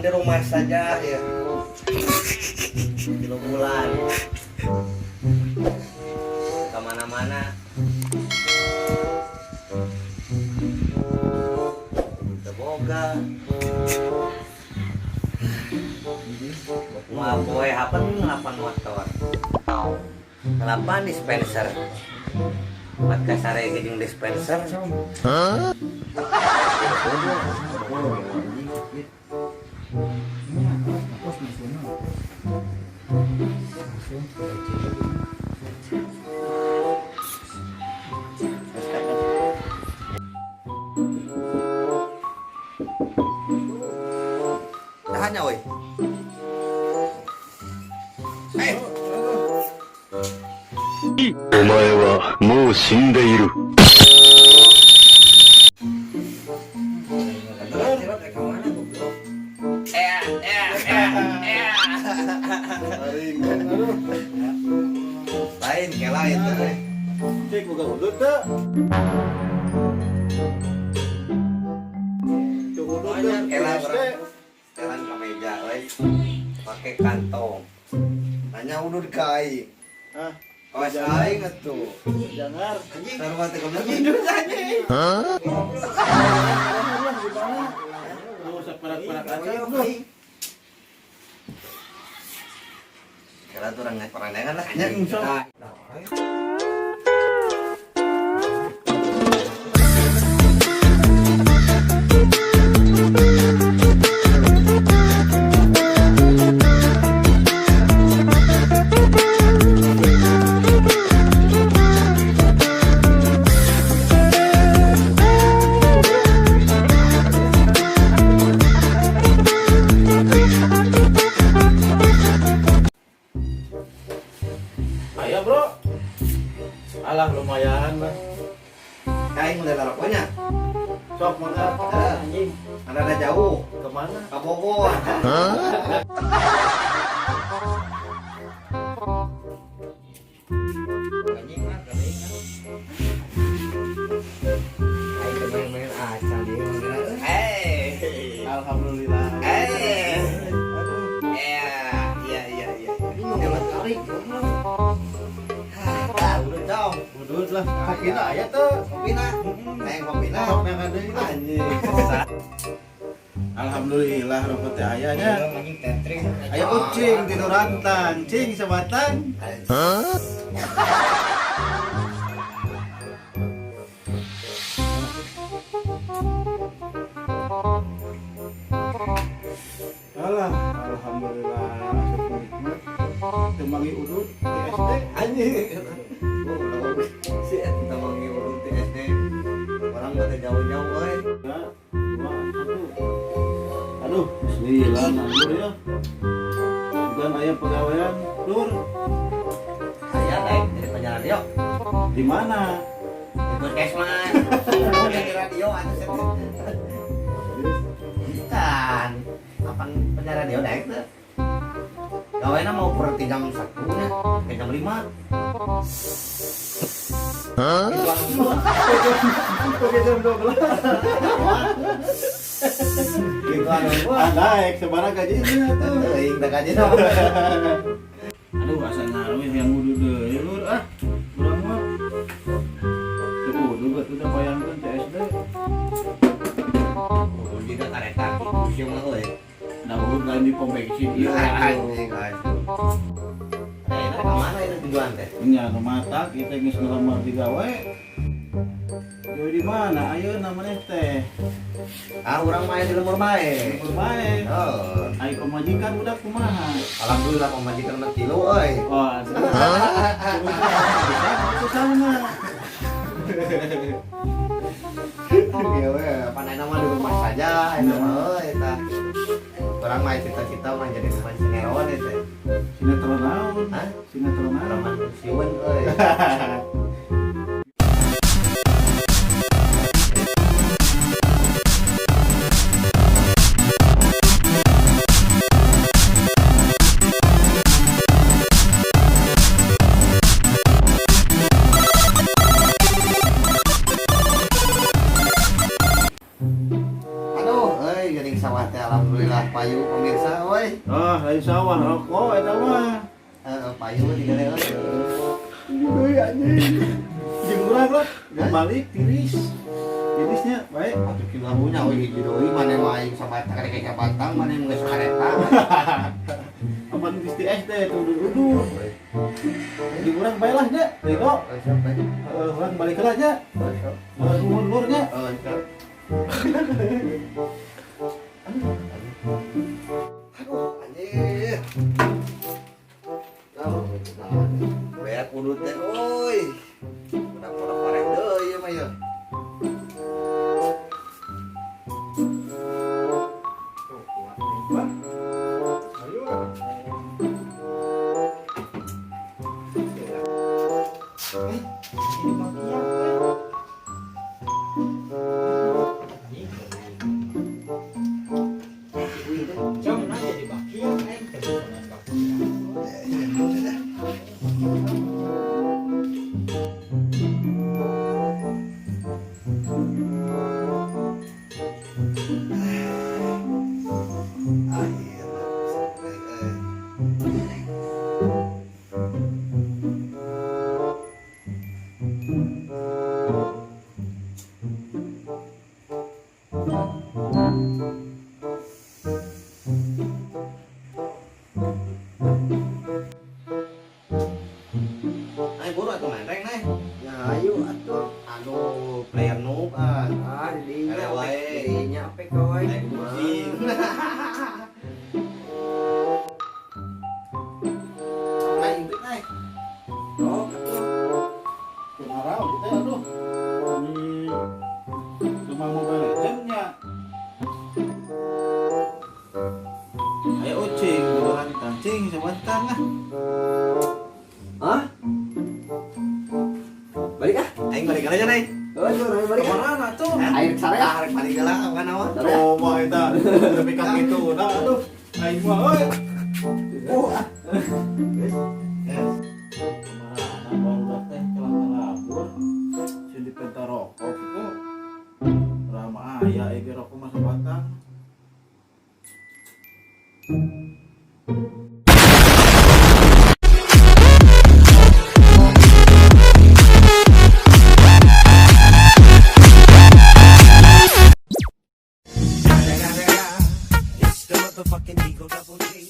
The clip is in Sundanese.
Orang di rumah saja ya. 3 bulan. Kemana-mana. Teu boga. Wah, boy, hapen ngelapan motor. Ngelapan dispenser. Buat kasare jeung dispenser. Tahannya, woi. Eh, お前はもう死んでいる。 Eh, eh, eh, eh. Aduh, Lain kela itu teh. Cik boga udut teu? Cuk udut teu? Kela SD. orang. Jalan ke meja, woi. Pakai kantong. Nanya udut ka aing. Ah, Awas aing atuh. jangan. Sarua teh goblok udut anjing. Lah, gimana? Lu saperak-perak aja lu. Kela tuh orang perandangan lah nya. Sok. Nah, Ayo, Bro. Alah, lumayan lah. Aing udah rokoknya. Sok mangga. Anjing. Ada jauh. Kemana? Ka Bogor. Anjing mah geuning. Aing teh main-main acan ieu mah. Eh. Alhamdulillah. Eh. Aduh. Eh, iya. Ini mau tarik goblok. Ah, udah dong. Udut lah. Kopina aya teu? Kopina. Hayang kopina. Sok nangan deui lah. Anjing. Alhamdulillah rokok teh aya nya. Anjing tentring. Aya ucing tidur rantang, cing sebatang. Alah, alhamdulillah asup nikmat. Teu manggih udut di SD. Anjing. Goblok. Si eta manggih urut di SD. Orang mah teh jauh-jauh euy. Tiga, dua, satu. Aduh, bismillah nganggur ya. Bukan aya pegawaian, Lur. Aya daek jadi penyiar radio. Di mana? Di puskesmas. Oh, jadi radio atuh sih. Bukan. Kapan penyiar radio daek teh? Gawena mau berhenti jam 1 nya, ke jam 5. Itu anu Oke, jam 12. Gitu anu Ah, naik sabaraha gajinya tuh. Teuing teh gaji dong. Aduh, asa ngaruh yang udut deui, Lur. Ah, urang mah. Teu udut atuh teh bayangkeun teh SD. Oh, juga kareta kitu sih mah euy. Nah, udut lain di pom bensin ieu. Anjing, anjing. Nah, ini ka mana ini tujuan teh? Nya nu mata kita geus ngelamar digawe. Gawe di mana? Ayo namanya teh. Ah, urang mah di lembur bae. Lembur bae. Oh, Ai pamajikan udah kumaha? alhamdulillah pamajikan mah tilu euy. Wah, bisa sana. Iya we, pan ayeuna mah di rumah saja eta mah euy eta. Urang mah cita-cita mah jadi pemain sinetron eta. Sinetron naon? Hah? Sinetron naon? Preman pensiun euy. Aduh, euy geuning sawah teh alhamdulillah. Payu pemirsa euy. Ah, lain sawah rokok eta mah. Heeh, payu tinggal euy. Deui anjing. Jeung urang lah, balik tiris. Tirisnya baik. Atuh kieu lamunya euy hiji deui maneh mah aing sabatang rek sabatang maneh mah geus kareta. Apa tiris di SD tuh duduk. Jeung urang bae lah nya. Riko, Oh, siap, bae. urang balik heula nya. Oh, siap. Nuhun lur nya. Oh, siap. Aduh, anjir. Naon, beak udut teh euy. Udah pareh deui ieu mah ieu. Tuh, kuat nih. Wah. Ayo. Ini bakiak, eh. Jangan aja di bakiak, eh. Akhirnya, sampai, eh. Ayo buru atuh main reng nih. Ya ayo atuh. Aduh, player noob ah. Ah, didinya Ada wae. Didinya apek wae. Naik kucing. Naik impit naik. Oh, atuh. Kemarau kita aduh. Ini cuma Mobile Legend nya. Ayo ucing, buruan tancing sebentar lah. Hah? Balik ah. Aing balik aja naik. Oh, ayo balik. ah. Kemana tuh? Air sare ah. Ah, rek balik lah kan awak. Sare ah. Coba eta lebih ka kitu nah aduh. Aing mah euy. Oh, ah. Kemana baru teh celah labur. Si dipenta rokok gitu. Rama aya ge rokok mah sabatang. It's the motherfucking Eagle Double G.